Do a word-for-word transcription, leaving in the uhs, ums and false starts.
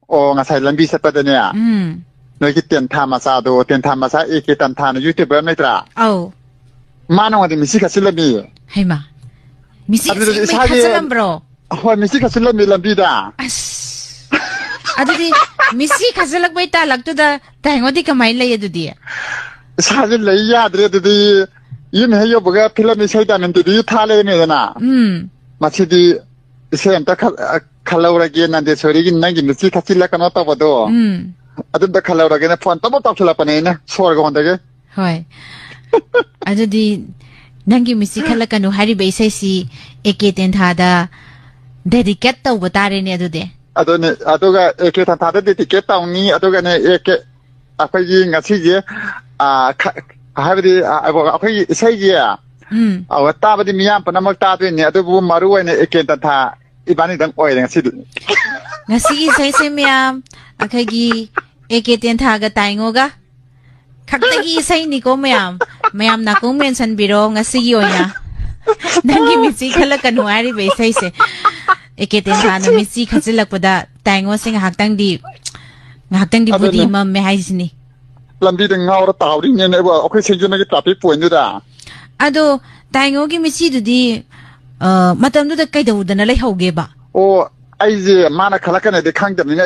ꯑꯣ, ꯉꯁꯥꯏ ꯂꯝꯕꯤ ꯆꯠꯄꯗꯅꯦ, ꯎꯝ꯫ ꯅꯣꯏꯒꯤ ꯇꯦꯟꯊꯥ ꯃꯆꯥꯗꯣ, ꯇꯦꯟꯊꯥ ꯃꯆꯥ ꯑꯦ ꯀꯦ ꯇꯟꯊꯥꯅ YouTuber ꯑꯃ ꯂꯩꯇ꯭ꯔꯥ? ꯑꯧ꯫ ꯃꯥ ꯅꯉꯣꯟꯗ ꯃꯤꯠꯁꯤ ꯈꯠꯆꯤꯜꯂꯝꯃꯤ꯫ ꯍꯩꯃꯥ꯫ ꯃꯤꯠꯁꯤ ꯑꯗꯨꯗꯗꯤ ꯑꯁꯦꯡꯕꯩ ꯏꯁꯥꯒꯤ ꯈꯠꯆꯜꯂꯝꯕ꯭ꯔꯣ? ꯍꯣꯏ, ꯃꯤꯠꯁꯤ ꯈꯠꯆꯜꯂꯝꯃꯤ ꯂꯝꯕꯤꯗ꯫ ꯑꯁ꯫ ꯑꯗꯨꯗꯤ ꯃꯤꯠꯁꯤ ꯈꯠꯆꯜꯂꯛꯄꯩ ꯇꯥꯜꯂꯛꯇꯨꯗ ꯇꯥꯏꯉꯣꯗꯤ ꯀꯃꯥꯏꯅ ꯂꯩ ꯑꯗꯨꯗꯤ? ꯏꯁꯥꯁꯦ ꯂꯩ ꯌꯥꯗ꯭ꯔꯦ ꯑꯗꯨꯗꯤ꯫ ꯌꯨꯝ ꯍꯦꯛ ꯌꯧꯕꯒ ꯐꯤꯂꯝ ꯏꯁꯩ ꯗꯥꯏꯃꯟ ꯇꯤꯚꯤ ꯊꯥ ꯂꯩꯔꯝꯃꯦꯗꯅ꯫ ꯎꯝ꯫ ꯃꯁꯤꯗꯤ ꯏꯁꯩ ꯑꯝꯇ ꯈꯜ-, ꯑ, ꯈꯜꯍꯧꯔꯒꯦ, ꯅꯟꯗꯦꯁꯣꯔꯤꯒꯤ ꯅꯪꯒꯤ ꯃꯤꯠꯁꯤ ꯈꯠꯆꯤꯜꯂꯛꯀꯅꯣ ꯇꯧꯕꯗꯣ꯫ ꯎꯝ꯫ ꯑꯗꯨꯝꯇ ꯈꯜꯍꯧꯔꯒꯦꯅ ꯐꯣꯟ ꯇꯞ ꯇꯧꯁꯜꯂꯛꯄꯅꯦ ꯑꯩꯅ ꯁꯣꯔꯒ ꯍꯣꯟꯗꯒꯩ꯫ ꯍꯣꯏ꯫ ꯑꯗꯨꯗꯤ ꯅꯪꯒꯤ ꯃꯤꯠꯁꯤ ꯈꯠꯂꯛꯀꯅꯨ ꯍꯥꯏꯔꯤꯕ ꯏꯁꯩꯁꯤ ꯑꯦ ꯀꯦ ꯇꯦꯟꯊꯥꯗ dedicate ꯇꯧꯕ ꯇꯥꯔꯦꯅꯦ ꯑꯗꯨꯗꯤ꯫ ꯑꯗꯨꯅꯦ, ꯑꯗꯨꯒ ꯑꯦ ꯀꯦ ꯇꯦꯟꯊꯥꯗ dedicate ꯇꯧꯅꯤ, ꯑꯗꯨꯒꯅꯦ, ꯑꯦ ꯀꯦ, ꯑꯩꯈꯣꯏꯒꯤ ꯉꯁꯤꯁꯦ, ꯑꯥ, ꯈ-, ꯍꯥꯏꯕꯗꯤ, ꯑꯥ, ꯑꯩꯈꯣꯏꯒꯤ ꯏꯁꯩꯁꯦ, ꯎꯝ꯫ ꯑꯧ, ꯇꯥꯕꯗꯤ ꯃꯤꯌꯥꯝ ꯄꯨꯝꯅꯃꯛ ꯇꯥꯗꯣꯏꯅꯦ, ꯑꯗꯨꯕꯨ ꯃꯔꯨ ꯑꯣꯏꯅ ꯑꯦ ꯀꯦ ꯇꯦꯟꯊꯥ ꯏꯕꯥꯅꯤꯗꯪ ꯑꯣꯏꯔꯦ ꯉꯁꯤꯗꯤ꯫ ꯉꯁꯤꯒꯤ ꯏꯁꯩꯁꯦ ꯃꯌꯥꯝ ꯑꯩꯈꯣꯏꯒꯤ ꯑꯦ ꯀꯦ ꯇꯦꯟꯊꯥꯒ ꯇꯥꯏꯉꯣꯒ ꯈꯛꯇꯒꯤ ꯏꯁꯩꯅꯤꯀꯣ ꯃꯌꯥꯝ꯫ ꯃꯌꯥꯝ ꯅꯥꯀꯣꯡ ꯃꯦꯟꯁꯟꯕꯤꯔꯣ ꯉꯁꯤꯒꯤ ꯑꯣꯏꯅ꯫ ꯅꯪꯒꯤ ꯃꯤꯠꯁꯤ ꯈꯜꯂꯛꯀꯅꯨ ꯍꯥꯏꯔꯤꯕ ꯏꯁꯩꯁꯦ꯫ ꯑꯦ ꯀꯦ ꯇꯦꯟꯊꯥꯅ ꯃꯤꯠꯁꯤ ꯈꯠꯆꯤꯜꯂꯛꯄꯗ ꯇꯥꯏꯉꯣꯁꯦ ꯉꯥꯏꯍꯥꯛꯇꯪꯗꯤ, ꯉꯥꯏꯍꯥꯛꯇꯪꯗꯤ ꯕꯨꯙꯤ ꯑꯗꯨꯅꯦ꯫ ꯃꯝꯃꯦ ꯍꯥꯏꯁꯤꯅꯤ꯫ ꯂꯝꯕꯤꯗ ꯉꯥꯎꯔ ꯇꯥꯍꯧꯔꯤꯅꯦꯅꯦ ꯑꯩꯕꯨ ꯑꯩꯈꯣꯏ ꯁꯤꯡꯖꯃꯩꯒꯤ traffic pointꯗꯨꯗ꯫ ꯑꯗꯣ ꯇꯥꯏꯉꯣꯒꯤ ꯃꯤꯠꯁꯤꯗꯨꯗꯤ, ꯑ, ꯃꯇꯝꯗꯨꯗ ꯀꯩꯗꯧꯗꯅ ꯂꯩꯍꯧꯒꯦꯕ? ꯑꯣ, ꯑꯩꯁꯦ ꯃꯥꯅ ꯈꯜꯂꯛꯀꯅꯤꯗꯤ ꯈꯪꯗꯕꯅꯤꯅ